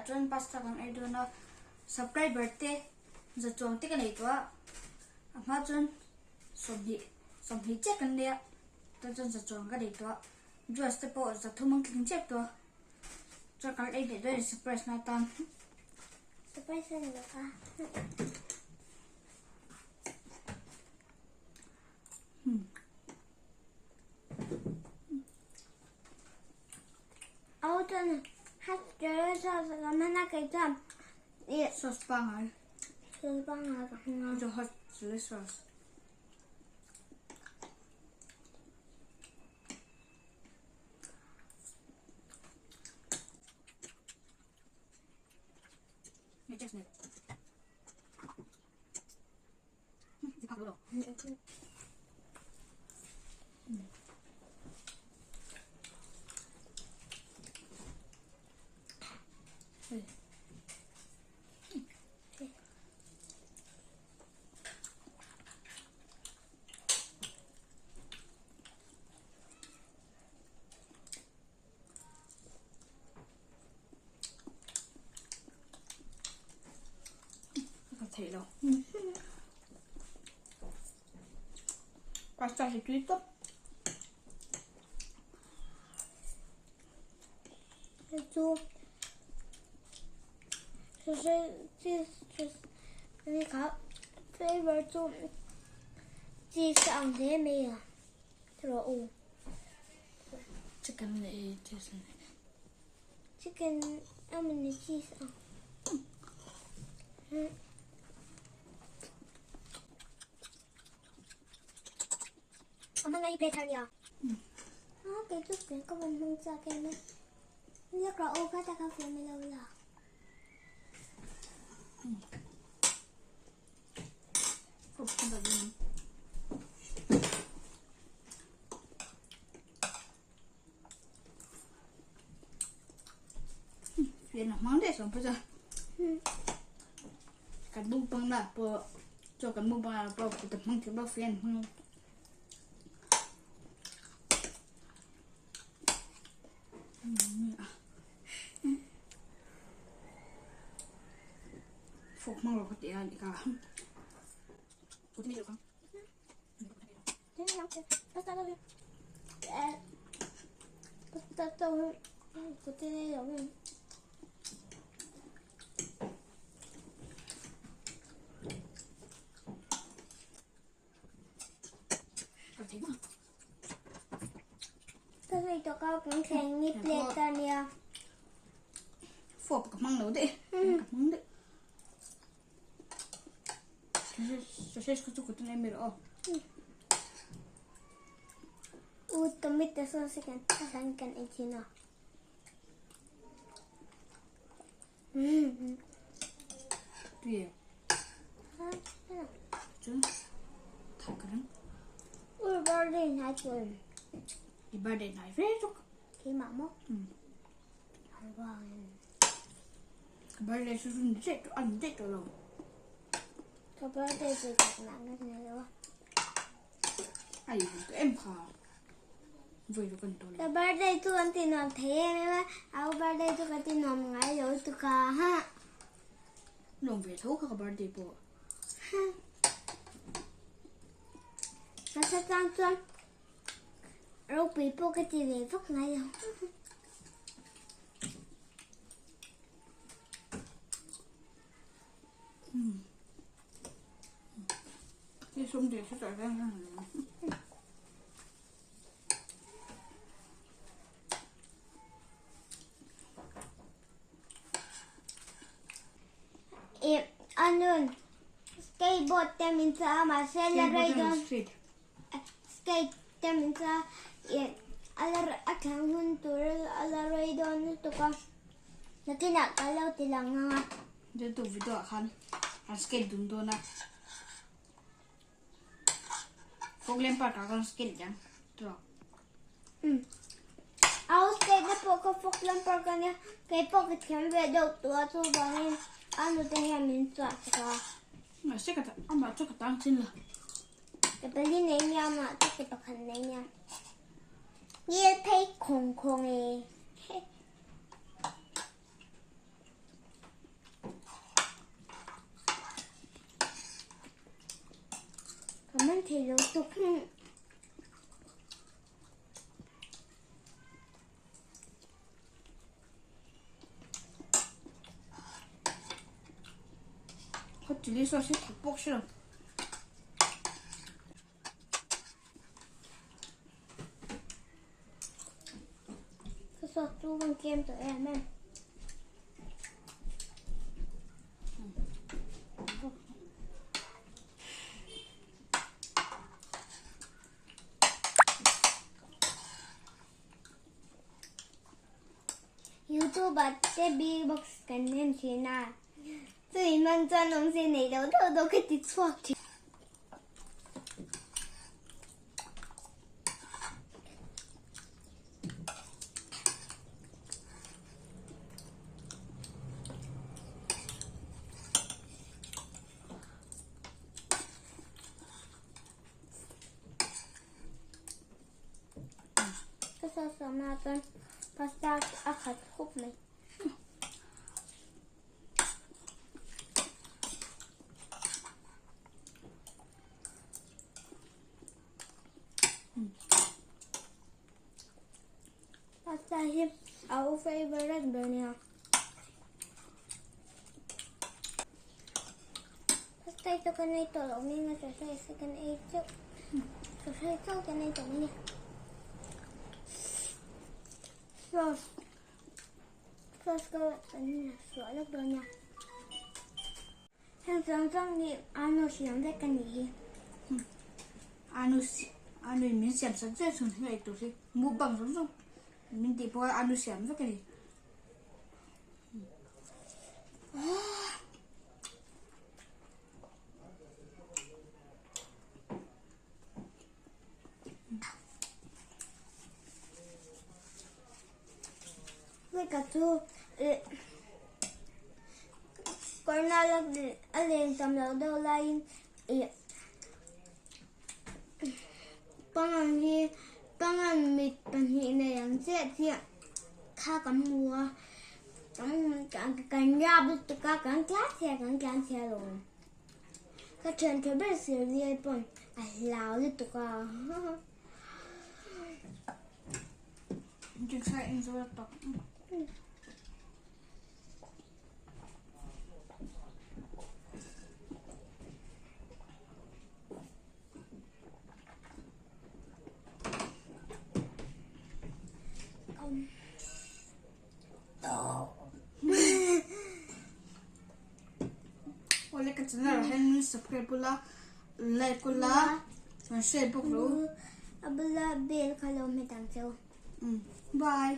chuan pasta kan ei dawn a, subscriber te za chuang te ka nei tawh a, a hma chuan sawmhnih sawmhnih chiah kan nei a, tah chuan za chuang ka nei tawh a, viewers te pawh za thum ang tling chiah tawh a, chuan kan ei leh dawn a ni surprise na atan. Surprise a ni lo kha. Aw chuan hot chili sauce ka hman a kei chuan ih Sauce pangngai. Sauce pangngai ka hmang a. Chu hot chili sauce. Ka theih lo. Pasta hi tui tawp. Chu cheese cheese ni kha flavor chu cheese a ang hle mai a rawh u. Chicken leh cheese a ni. Chicken amawni cheese ang. A hmang a i plate thar nia. A kei chu fian ka van hmang chak em e. Lak rawh aw kha ta kha fian mi lo la. Fian a hmang daih sawm phawt a. Kan mukbang lah pawh chaw kan mukbang ah pawh kut a hmang thei bawk fian a hmang. Fork hmang rawh ka ti a nih kha. Fork ka hmang lo daih ka hmang daih. Sausage kha chu kut in em rawh aw. U tomato sauce kan kan kan ei thin a. Tui e. Chuan thak ka reng. U birthday hnai chuan. I birthday hnai ve tuk. Keimah maw? Ka birthday chu ni daih tawh a ni daih tawh lo. Ka birthday chu tak nak na nei lo a. Ai vui tawh em kha. Vui lo kan tawh lo. Ka birthday chu kan ti nuam thei em em a, au birthday chu ka ti nuam ngai lo tuk a ha. Nuam ve tho kha ka birthday pawh. Nasa tang chuan Ropui pawh ka ti ve vak ngai lo. Hei sum tih hre tawh reng reng lo. I anun skateboard te min chah a mahse la rei dawn. Skate te min chah a i a la a thleng hun tur a la rei dawn lutuk a nakinah ka lo ti lang ang a. Youtube video ah khan an skate dun dawn a Folkland Park ah khan skate leh ang tawh. Au skate na pawh kha Folkland Park a nia kei pawh ka thiam ve deuh tawh a chuvangin a nute hian min chhuah sak a. Mahse ka amah chu ka tang chin lo. Ka pali nei nia amah chu ka pakhat nei nia. Ngil phei khawng khawng e. thei lo tuk. Hot chili sauce hi thawk bawk si lo. Ka sauce chu kan tlem tawh em em. YouTube ah te big box kan en thin a, chumi hmang chuan awmze nei lo deuh deuh ka ti chhuak thin. Ka sawsawmna chuan pasta a khat khup mai. Pasta hi a u favorite ber nia. Pasta hi chu kan ei tawh loh mai anga sausage hi kan ei chauh. Sausage chauh kan ei tawh mai a ni. Sauce sauce ka kan suah lawk dawn nia. Heng zawng zawng hi anu siam vek a nih hi. Anu anu in min siam sak zet chhun hi ei tur hi mukbang zawng zawng min tih pawh anu siam vek a ni. Ka chu corona a len tam loh deuh laiin ih pangang hi pangang mit pahnih nei ang chiah chiah kha kan hmu a kan rap lutuk a kan tlan chhia kan tlan chhia lo ka thian tha ber sirliai pawn a hlau lutuk a. Awle ka channel ah hian min subscribe ula like ula chuan share bawk rawh u. A bula bell kha lo hmet ang che u. Bye.